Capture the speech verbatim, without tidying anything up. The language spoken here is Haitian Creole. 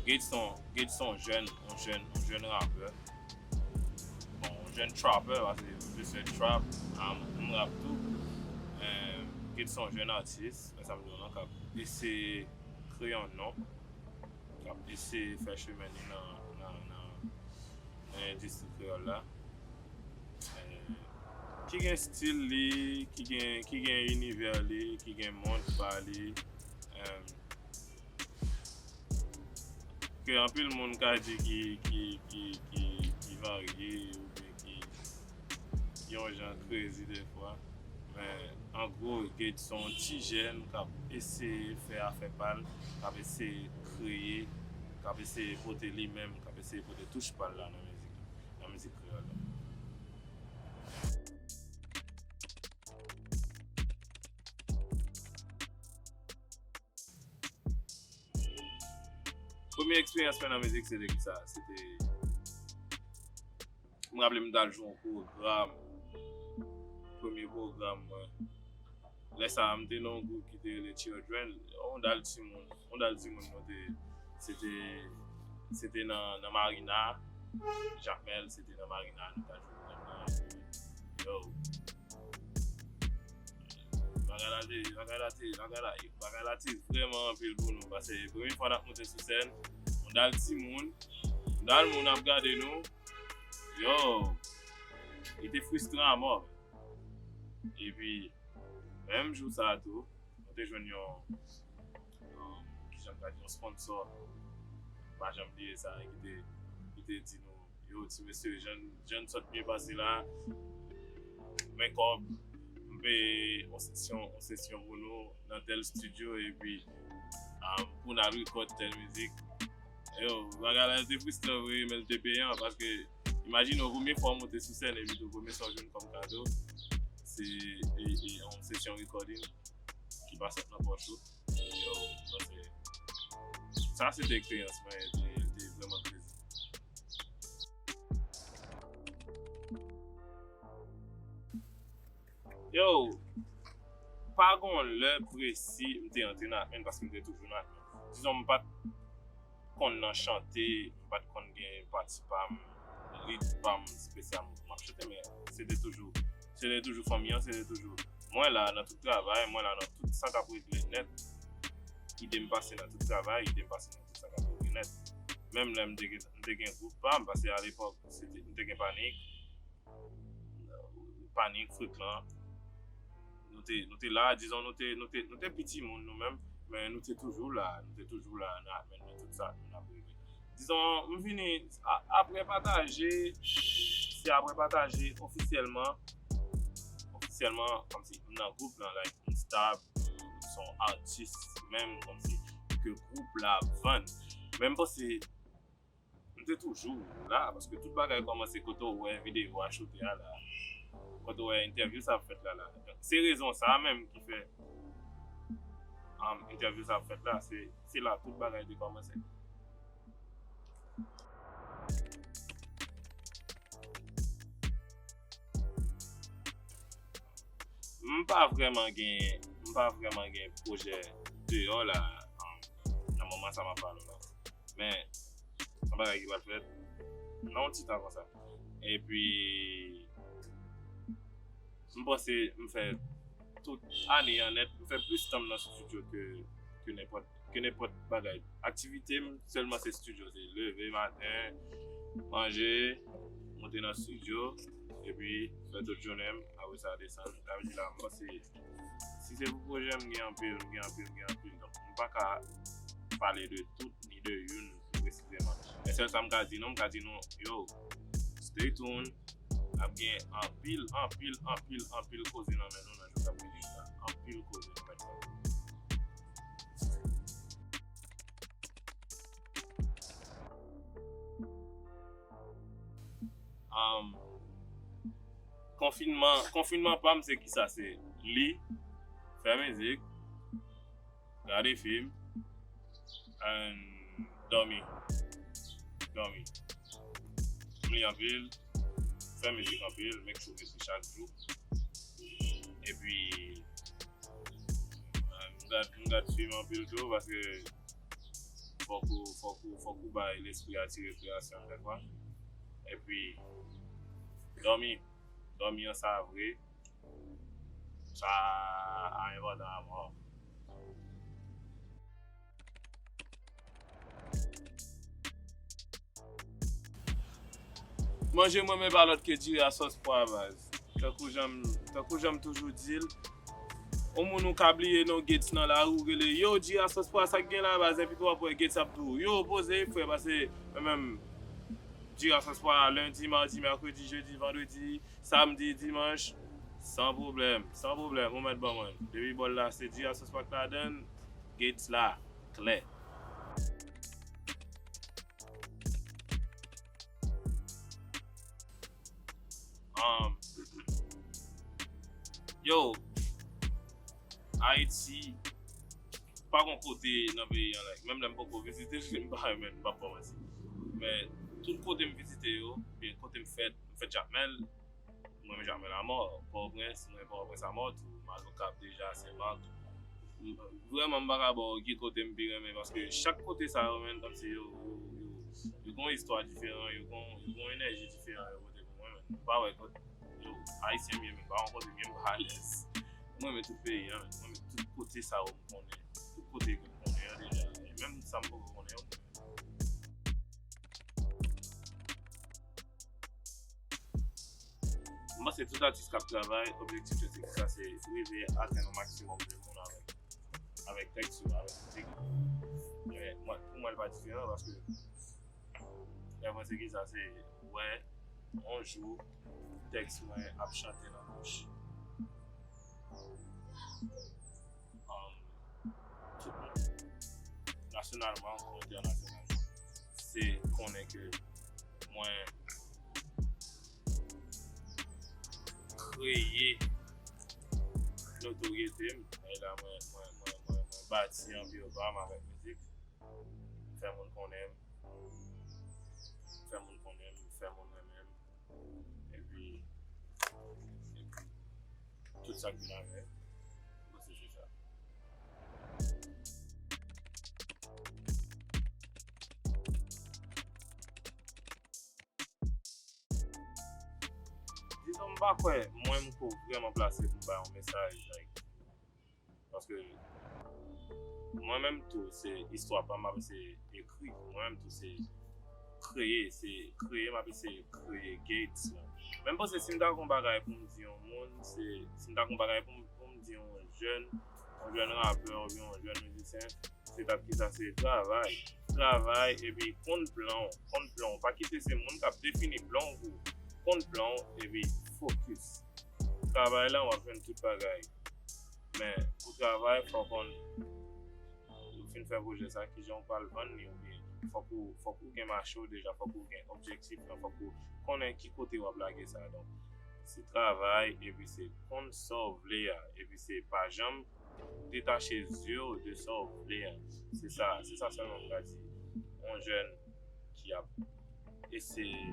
Gates se yon, Gates se yon jèn, yon jèn, yon jèn rapè. Bon, yon jèn trapper, paske m plis fè trap, um, m rap tou. Um, Gates se yon jèn atis, men sa m di w lan, k ap eseye kreye yon non, k ap eseye fè chemen li nan, nan, nan, nan endistri kreyòl la. Eh, ki gen stil li, ki gen, ki gen inivè li, ki gen mond pa li. Eh, ke anpil moun ka di ki, ki, ki, ki, ki varye oubyen ki, ki yon jan crazy defwa. Men, an gwo, Gates se yon ti jèn k ap eseye fè afè pa l, k ap eseye kreye, k ap eseye pote li menm, k ap eseye pote touch pa l la nan mizik, nan mizik kreyòl la. Premye eksperyans mwen nan mizik, se te kisa? Se te, m raple m t al jwe yon pwogram. Premye pwogram mwen. Lè sa a, m te nan yon gwoup ki te rele Children. Yon dal timoun, yon dal timoun nou te, se te, se te nan, nan Marina. Jakmèl, se te nan Marina, nou t al jwe pwogram nan. Yo. Bagay la te, bagay la te, bagay la, bagay la te vrèman anpil pou nou, paske premye fwa n ap monte sou sèn, yon dal timoun, yon dal moun ap gade nou, yo, li te fristran a mò. Epi, menm jou sa a tou, nou te jwenn yon, yon, kijan m ka di, yon sponsor, m pa janm bliye sa, ki te, ki te di nou, yo, ti mesye, jan, jan n sot byen pase la, men kòb, m peye yon sesyon, yon sesyon pou nou nan tèl studio, epi, um, pou n al record tèl mizik. Yo, bagay la te fristran vre, men l te peyan, paske imajine w premye fwa w monte sou sèn, epi tou premye sa w jwenn kòm kado, se, e, e, yon sesyon recording ki pa sot nan pòch ou. Yo, sa se, sa se te eksperyans mwen, e te, te vrèman crazy. Yo, pa gon lè presi m te antre nan Atmèn paske m te toujou nan Atmèn. Dizon m pa t konn nan chante, m pa t konn gen pati pa m, lead pa m espesyalman pou m ap chante, men se te toujou, se te toujou fanmi an, se te toujou mwen la nan tout travay, mwen la nan tout sa k ap regle nèt. Ide m pase nan tout travay, ide m pase nan tout sa k ap regle nèt. Menm lè m te gen, m te gen gwoup pa m, paske alepòk, se te, m te gen Panik. Panik, Freklan. Nou te, nou te la, dizon, nou te, nou te, nou te pi timoun nou menm, men nou te toujou la, nou te toujou la nan Atmèn, men tout sa nou n ap rive. Dizon, m vini, a, apre Pataje, se apre Pataje ofisyèlman, ofisyèlman, kòmsi m nan gwoup lan, like, m stab, m se yon atis, menm kòmsi ke gwoup la vann. Men m panse, m te toujou la, paske tout bagay kòmanse kote w wè videyo a choute a la, kote w wè entèvyou sa ap fèt la la. Se rezon sa a menm ki fè, um, entèvyou sa ap fèt la, se, se la tout bagay te kòmanse. M pa vrèman gen, m pa vrèman gen pwojè deyò la, um, nan moman sa m ap pale w la. Men, yon bagay ki pral fèt nan yon ti tan konsa. Epi, m panse m fè tout ane an nèt, m fè plis tan m nan estidyo ke, ke nenpòt, ke nenpòt bagay. Aktivite m sèlman se estidyo, se leve maten, manje, monte nan estidyo, epi fè tout jounen m, apre sa desann. Sa vle di la, m panse, si se pou pwojè, m gen anpil, m gen anpil, m gen anpil. Donk, m pa ka pale de tout, ni de youn presizeman. Men sèl sa m ka di nou, m ka di nou, yo, stay tuned. N ap gen anpil, anpil, anpil, anpil koze nan men nou nan jou k ap vini yo la. Anpil koze nan men nou. Um, konfinman, konfinman pa m se kisa? Se li, fè mizik, gade fim, and dòmi. Dòmi. M li anpil, fè mizik anpil, make sure m ekri chak jou. Epi, uh, m gad, m gad fim anpil tou, paske Fòk ou, fòk ou, fòk ou bay lespri a ti rekreasyon kèk fwa. Epi, dòmi. Dòmi an sa vre. Sa a enpòtan a mò. Manje mwen men pa lòt ke diri a sòs pwa baz. Tankou jan m, tankou jan m toujou di l, yon moun ou ka bliye non Gates nan lari ou rele yo diri a sòs pwa sa k gen la baz epi tou w ap wè Gates ap di w yo poze frè pase mwen menm diri a sòs pwa lendi, madi, mèkredi, jedi, vandredi, samdi, dimanch, san pwoblèm, san pwoblèm, ou mèt ban mwen. Depi bòl la se diri a sòs pwa k ladann, Gates la, klè. Um, yo, Ayiti, pa gon kote nan peyi an, like, menm lè m poko vizite l, m pa renmen, m p ap ba w manti. Men, tout kote m vizite yo, byen kote m fèt, m fèt Jakmèl, mwen menm Jakmèl amò, Pòtoprens, mwen Pòtoprens amò, tou, m al Okap deja, Senmak. M, vrèman, m pa ka ba w ki kote m pi renmen, paske chak kote sa yo, menm, kòmsi yo, yo, yo, yo gon istwa diferan, yo gon, yo gon enèji diferan yo pote pou mwen, menm. M pa wè kot, yo, Ayisyen m ye, menm, pa wè kote m ye, m pa alèz. Mwen renmen tout peyi an, menm. Mwen renmen tout kote sa yo m konnen, tout kote ke m konnen an deja. E menm sa m poko konnen yo, m renmen. M panse tout atis k ap travay, objektif yo se sa, se rive atenn yon maksimòm de moun avèk, avèk tèks yo, avèk mizik yo. Men, mwen, pou mwen, l pa diferan, paske lè mwen se ki sa, se wè, yon jou, tèks mwen ap chante nan bouch um, tout moun, nasyonalman kou entènasyonalman, se konnen ke mwen kreye notoryete m, e la mwen, mwen, mwen, mwen, mwen bati anpil pa m avèk mizik, fè moun konnen m, fè moun konnen m, fè moun renmen m, epi, epi tout sa k vin avè l. Mwen se se sa. Dizon m pa kwè mwen m ko vrèman plase pou m bay yon mesaj, like, paske mwen menm tou se istwa pa m ap eseye ekri, mwen menm tou se kreye, se kreye m ap eseye kreye Gates la. Men m panse si m ta gon bagay pou m di yon moun, se si m ta gon bagay pou m, pou m di yon jèn, yon jèn rapè oubyen yon jèn mizisyen, se t ap kisa, se travay. Travay epi konn plan w, konn plan w. Pa kite se moun k ap defini plan w pou w. Konn plan w epi fokis. Travay la w ap jwenn tout bagay. Men pou travay fò konn ou fin fè pwojè sa, kijan w pral vann li oubyen fòk ou, fòk ou gen mache w deja, fòk ou gen objektif lan, fòk ou konnen ki kote w ap lage sa. Donk, se travay epi se konn sa w vle a, epi se pa janm detache zye w de sa w vle a. Se sa, se sa sèlman m ka di yon jèn ki ap eseye